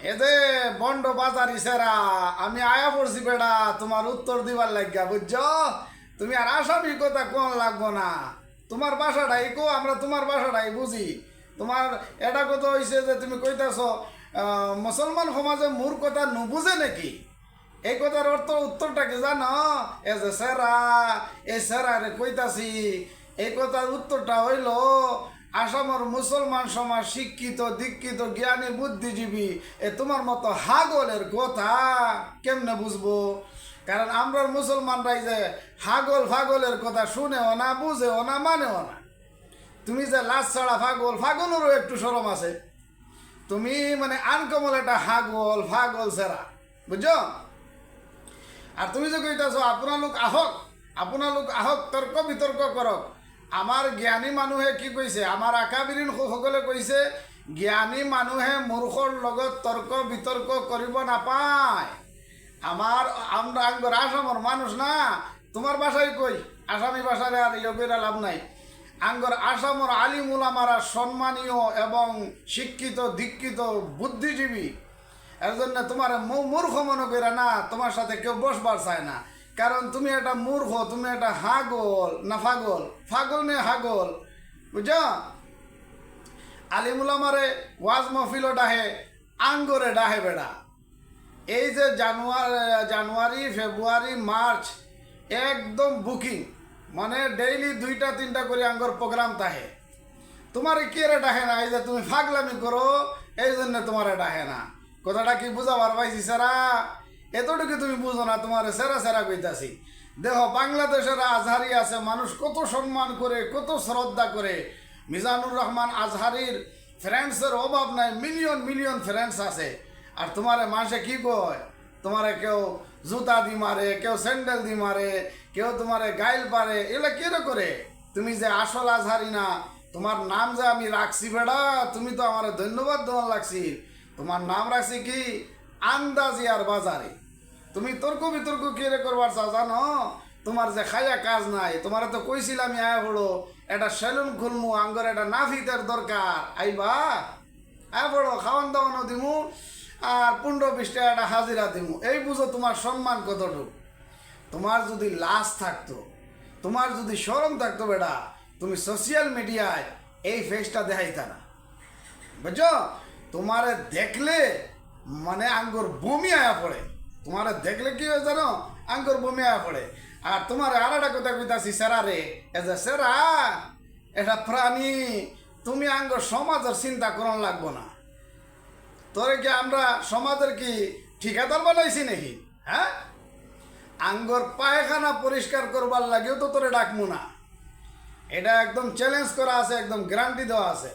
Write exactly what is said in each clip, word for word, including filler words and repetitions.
এ যে বন্ড বাজারি সেরা, আমি আয়া পড়ছি বেটা তুমার উত্তর দিবার লাগিয়া, বুঝছো? তুমি আর আসামি কথা কওন লাগবো না। তুমার ভাষাটা ইকো, আমরা তুমার ভাষাটাই বুঝি। তুমার এটা কথা অইছে যে তুমি কইতাছো, আহ, মুসলমান সমাজে মুর কথা নুবুঝে নাকি? এই কথার অর্থ, উত্তরটা কি জানো? এ যে সেরা, এই সেরারে কইতাছি, এই কথার উত্তরটা অইলো, আসামর মুসলমান সমাজ শিক্ষিত, দীক্ষিত, জ্ঞানী, বুদ্ধিজীবী, এ তুমার মতো হাগলের কথা কেমনে বুঝবো? কারণ আমরার মুসলমানরাই যে হাগল ফাগলের কথা শুনেও না, বুঝেও না, মানেও না। তুমি যে লাজ ছাড়া ফাগল, ফাগলেরও একটু শরম আছে। তুমি মানে আনকমন একটা হাগল ফাগল সেরা, বুঝছো? আর তুমি যে কইতাছো, "আপোনালোক আহক, আপোনালোক আহক, তর্ক বিতর্ক করক।" আমার জ্ঞানী মানুহে কি কইছে? আমার আকাবিরিন স-, সকলে কইছে, "জ্ঞানী মানুহে মূর্খর লগত তর্ক বিতর্ক করিব নাপায়।" আমার, আমরা আঙ্গর আসামর মানুষ না, তুমার ভাষায় কই, আসামি ভাষারে আর ইয়ে কইরা লাভ নাই। আঙ্গর আসামর আলিম উলামারা সম্মানীয় এবং শিক্ষিত, দীক্ষিত, বুদ্ধিজীবী। এর জন্য তুমারে মূ-, মূর্খ মনে কইরা না, তুমার সাথে কেউ বসবার চায় না। কারণ তুমি একটা মূর্খ, তুমি একটা হাগল, না ফাগল, ফাগল নে হাগল, বুঝছো? আলিম উলামারে ওয়াজ মহফিলও ডাহে, আঙ্গরে ডাহে বেটা। এই যে জানুয়ারি, জানুয়ারি, ফেব্রুয়ারি, মার্চ একদম বুকিং, মানে ডেইলি দুইটা তিনটা করি আঙ্গর প্রোগ্রাম থাকে। তুমারে কে রে ডাহে না? এই যে তুমি ফাগলামি করো, এই জন্য তুমারে ডাহে না। কথাটা কি বুঝাবার পাইছি সেরা? এতটুকু তুমি বুঝো না, তুমারে সেরা সেরা কইতাছি। দেখো, বাংলাদেশের আজহারি আছে, মানুষ কত সম্মান করে, কত শ্রদ্ধা করে। মিজানুর রহমান আজহারির ফ্রেন্ডসের অভাব নাই, মিলিয়ন মিলিয়ন ফ্রেন্ডস আছে। আর তুমারে মানষে কি কয়? তুমারে কেউ জুতা দি মারে, কেউ স্যান্ডেল দি মারে, কেউ তুমারে গাইল পারে, এগুলা কেন করে? তুমি যে আসল আজহারি না, তুমার নাম যে আমি রাখছি বেটা, তুমি তো আমারে ধন্যবাদ দেওয়ার লাগছি। তুমার নাম রাখছি কি? আন্দাজি আর বাজারি। তুমি তর্ক বিতর্ক কি রে করবার চাও জানো? তুমার যে খাইয়া কাজ নাই, তুমারে তো কইছিলাম আয়া পড়ো, একটা সেলুন খুলমু, আঙ্গর একটা নাফিতের দরকার, আইবা? আয়া পড়ো, খাওয়ান দাওয়ানও দিমু, আর পনেরো বিশ টেকা একটা হাজিরা দিমু। এই বুঝো তুমার সম্মান কতটুক। তুমার যদি লাজ থাকতো, তুমার যদি শরম থাকতো বেটা, তুমি সোশ্যাল মিডিয়ায় এই ফেসটা দেখাইতা না, বুঝছো? তুমারে দেখলে মানে আঙ্গর বমি আয়া পড়ে। তুমারে দেখলে কি হয় জানো? আঙ্গর বমি আয়া পড়ে। আর তুমারে আর একটা কথা কইতাছি, সেরা রে, এ যে সেরা, এটা প্রাণী, তুমি আঙ্গর সমাজের চিন্তা করন লাগবো না। তোরে কি আমরা সমাজের কি ঠিকাদার বানাইছি নাকি? হ্যাঁ, আঙ্গর পায়খানা পরিষ্কার করবার লাগিও তো তোরে ডাকমু না। এটা একদম চ্যালেঞ্জ করা আছে, একদম গ্যারান্টি দেওয়া আছে।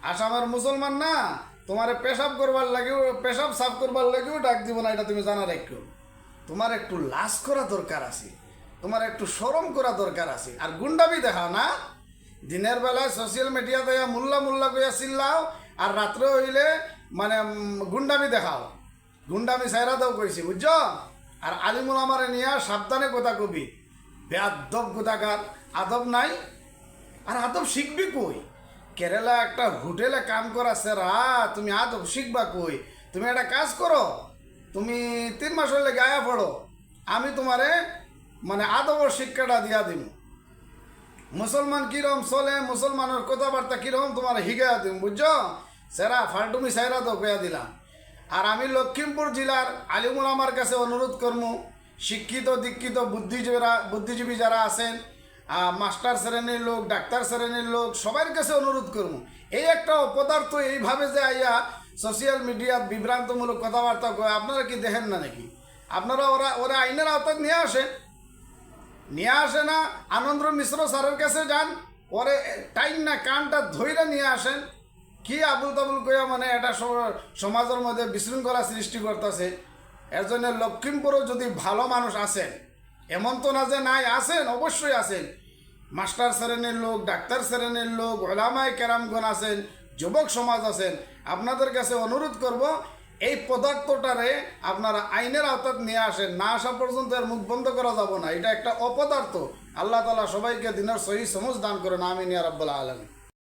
আসামের মুসলমান না, তুমারে পেশাব করবার লাগিও, পেশাব সাফ করবার লাগিও ডাক দিব না, এটা তুমি জানা রাখো। তুমার একটু লাজ করা দরকার আছে, তুমার একটু শরম করা দরকার আছে। আর গুন্ডামি দেখাও না, দিনের বেলায় সোশ্যাল মিডিয়াত আইয়া মোল্লা মোল্লা কইয়া চিল্লাও, আর রাত্রে অইলে মানে উম, গুন্ডামি দেখাও। গুন্ডামি ছাইরা দেও কইছি, বুঝছো? আর আলিম উলামারে নিয়া সাবধানে কথা কবি। বেয়াদব কোথাকার, আদব নাই। আর আদব শিখবি কই? কেরালা একটা হোটেলে কাম করা সেরা, তুমি আদব শিখবা কই? তুমি একটা কাজ করো, তুমি তিন মাসর লাগি আয়া পড়ো, আমি তুমারে মানে আদবর শিক্ষাটা দিয়া দিমু। মুসলমান কিরম চলে, মুসলমানের কথাবার্তা কিরম, তুমারে হিগাইয়া দিমু, বুঝছো? সেরা ফালটুমি ছাইরা দেও, কইয়া দিলাম। আর আমি লক্ষিমপুর জেলার আলিম উলামার কাছে অনুরোধ করমু, শিক্ষিত দীক্ষিত বুদ্ধিজীবীরা, বুদ্ধিজীবী যারা আছেন, আহ, মাস্টার শ্রেণীর লোক, ডাক্তার শ্রেণীর লোক, সবার কাছে অনুরোধ করমু, এই একটা অপদার্থ এইভাবে যে আইয়া সোশ্যাল মিডিয়াত বিভ্রান্তমূলক কথাবার্তা কয়, আপনারা কি দেখেন না নাকি? আপনারা ওরা, ওরা আইনের আওতায় নিয়ে আসেন, নিয়ে আসে না, আনন্দ মিশ্র স্যারের কাছে যান, ওরে টাইন না কানটা ধইরা নিয়ে আসেন। কি আবুল তাবুল কইয়া মানে এটা স-, সমাজের মধ্যে বিশৃঙ্খলা সৃষ্টি করতেছে। এর জন্য লক্ষিমপুরও যদি ভালো মানুষ আছেন, এমন তো না যে নাই, আছেন, অবশ্যই আছেন। মাস্টার শ্রেণীর লোক, ডাক্তার শ্রেণীর লোক, ওলামায়ে কেরামগণ আছেন, যুবক সমাজ আছেন, আপনাদের কাছে অনুরোধ করব, এই পদার্থটারে আপনারা আইনের আওতাত নিয়ে আসেন। না আসা পর্যন্ত এর মুখ বন্ধ করা যাব না। এটা একটা অপদার্থ। আল্লাহ তাআলা সবাইকে দিনের সহি সমঝ দান করেন। আমিন ইয়া রাব্বাল আলামিন।